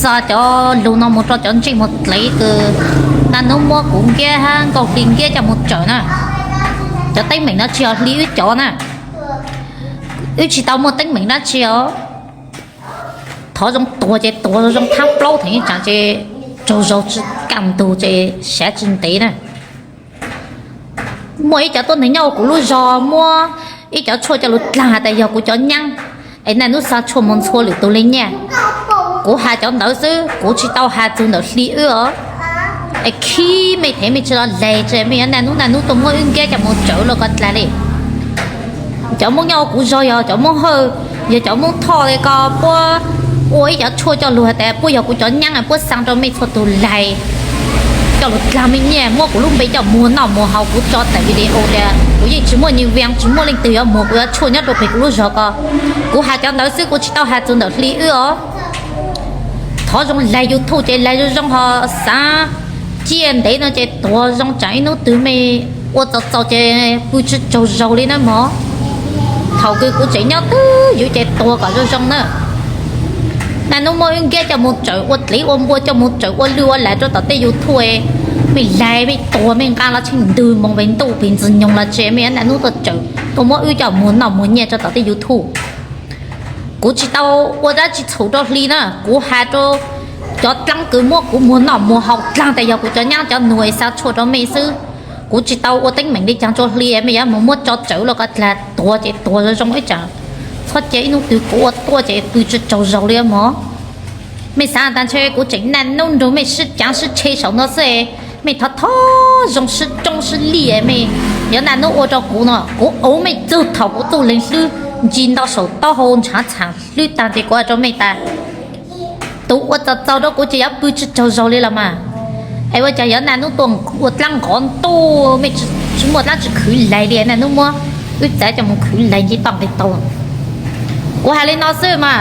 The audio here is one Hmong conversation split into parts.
Xa cov lug no mus rau cov ntsej muag dlev kws naj nub muab kuv Nkiab hab Nkauj Hli Nkiab coj mus tsawm na. Cov teeb meem no tsis yog Hli wb cov na, wb tsis tau muaj teeb meem dab tsi os. Thov zoo tuag ces tuag zoo thab plaub theem ib tsam ces tsaug zog tsis kaj ntug ces sav tsis ntev na. Muaj ib cov tuab neeg nyob ua kuv lub zog muab ib cov tshuaj coj lug dlaag has tas yog kuv cov nyaab, es naj nub xa tshuaj moog ntxhua lwm tug le nyiaj. Kuv has cov ntawd xwb, kuv tsis tau has txug ntawm Hli wb os. Es khib mej thev mej tsi los laig tsi mej yuav naj nub naj nub tuaj muab wb Nkiab coj mus tsawm luaj ko dlag li. Cov Moob nyob ua kuv zog yog cov Moob Hawj, yog cov Moob Thoj le ko puab ua ib cov tshuaj coj lug has tas puab yog kuv cov nyaab puab xa rau mej txhua tug laig coj lug dlag mej nyiaj, muab kuv lub npe coj muag noj muag haus. Kuv tso tawm video tias kuv yeej tsis muaj nyiaj vias tsis muaj leej twg yuav muag kuv cov tshuaj nyob rau peg kuv lub zog ko. Kuv has cov ntawd xwb, kuv tsis tau has txug ntawm Hli wb os. Thov zoo laig YouTube ces laig zoo zoo ho xaav ciaj ntev no ces tuag zoo tsaam ib nub twg mej ua txaus txaus ces pw tsi tsaug zog li na mog. Thaum kws kuv tseem nyob twj ywm ces tuag kom zoo zoo na. Naj nub muab wb Nkiab coj mus tsawm ua dlev ua npua, coj mus tsawm ua lwj ua lag rau tom tej YouTube, mej laig mej tuag mej nqaa los tsheej ntwg moog peg ntuj peg ntxwg nyoog los tsi mej yuav naj nub tuaj tsawm tuaj muab wb coj muag noj muag nyiaj rau tom tej YouTube. Kuv tsis tau ua dab tsi txhaum rau Hli na, kuv has rau cov dlaab kws muab kuv muag noj muag haus dlaag tas yog kuv cov nyaab cov nug es xa tshuaj rau mej xwb. Kuv tsis tau ua teeb meem li caag rau Hli, mej yuav moog muab tso tsawm luaj ko dlag, tuag ces tuag zoo zoo ib tsam. Txhob cia ib nub twg kuv ua tuaj ces pw tsi tsaug zog li mog. Mej xaav tas ntshe kuv tseem naj nub nrug mej sib caav sib tshe saum no xwb, mej thov thov zoo sib roob sib lij, mej yuav naj nub ua rau kuv no, kuv auv mej txug thaum kuv txuj leeg hlwb ntsis nto saum taub hau ntshaav txhaam hlwb taag ces kuv has rau mej tas, tus ua txaus txaus rau kuv ces yuav pw tsi tsaug zog li los mas. Es ua caag yuav naj nub tuaj ua dlaab nqov ntuj, mej tsi muaj dlaab tsi khwv laig li, naj nub muab wb txav coj mus khwv laig nce toj nqeg tau. Kuv has li no xwb mas,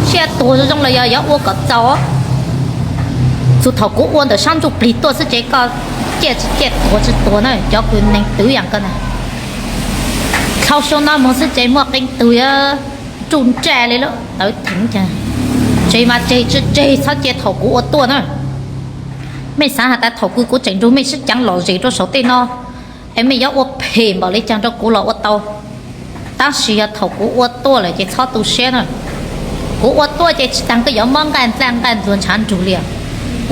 sib tuag zoo zoo los yog yuav ua kom txaus. Txug thaum kuv ua ntawm sab ntsuj plig tuaj xwb ces koj ciaj tsi ciaj tuag tsi tuag na, cov kws neeg twv yaam koj na. Dlhau xyoo no moog xwb ces muaj qee tug yuav nruj nraj li lub tawv theev. Tseg mas tseg tsi tseg txhob cia thaum kuv ua tuaj na. Mej xaav has tas thaum kws kuv tseem nrug mej sib caav lom zem rau saum tej no, es mej yuav ua phem npaum li caag rau kuv los ua tau. Tab sis yog thaum kuv ua tuaj lawm ces txhob tu siab na. Kuv ua tuaj ces tsi taag koj yuav mob nqaj nplaj nqaj ntxuag ntshav nrug li,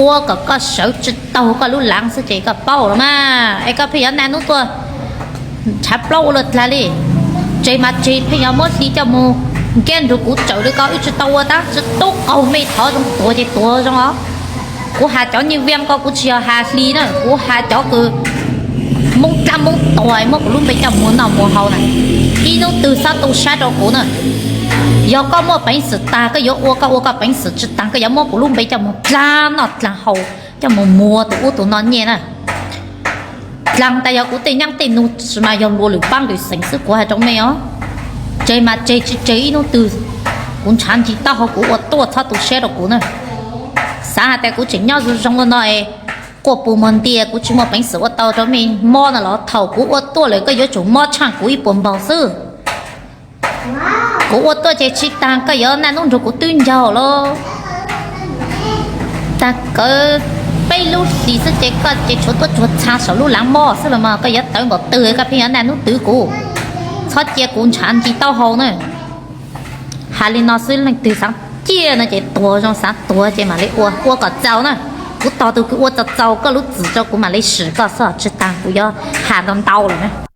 ua kom koj sawv tsi taug koj lub laav xwb ces koj paub los mas. Es koj pheej yuav naj nub tuaj ntshav plaub ua luaj dlag li. Tseg mas tseg, pheej yuav muab Hli coj mus Nkiab nrug kuv tsawm li ko, wb tsi tau ua dab tsi tub qaug, mej thov zoo tuag ces tuag zoo os. Kuv has cov nyiaj vias ko kuv tsis yog has Hli na, kuv has cov kws Moob dlaab Moob tuag muab kuv lub npe coj muag noj muag haus na. Ib nub twg txhob tu sab rau kuv na. Yog koj muaj peev xwm taag koj yuav ua, koj ua koj peev xwm tsi taag koj yuav muab kuv lub npe coj muag dlaag noj dlaag haus, coj mus muag tus ub tus no nyiaj na. Dlaag tas yog kuv tej nyaab tej nug tsi mas yog luas lwm paab lwm xeem xwb, kuv has rau mej os. Tseg mas tseg tsi tseg ib nub twg, kuv ntshav ntsis taub hau kuv ua tuaj txhob tu siab rau kuv na. Xaav has tas kuv tseem nyob zoo zoo ua no es quaj pus muag ntia kuv tsis muaj peev xwm ua tau rau mej mob no los thaum kuv ua tuaj lawm koj yuav tsum mob tshaaj kuv ib puas npaug xwb. Kuv ua tuaj ces tsi taag koj yuav naj nub nrug kuv twb ncaug los. Taag kawg peb lub hlis xwb ces koj ces tshuav tuab tsuag txha saum lub laav mob xwb los mas, koj yuav tawv npaum twg koj pheej yuav naj nub twv kuv. Txhob cia kuv ntshav ntsis taub hau na. Has li no xwb, leej twg xaav ciaj no ces tuag zoo, xaav tuag ces mam li ua, ua kom txaus na. Kuv tog tug kws ua txaus txaus koj lub txim rau kuv mam li swm koj xwb, tsi taag kuv yuav has ntau ntau lawm na.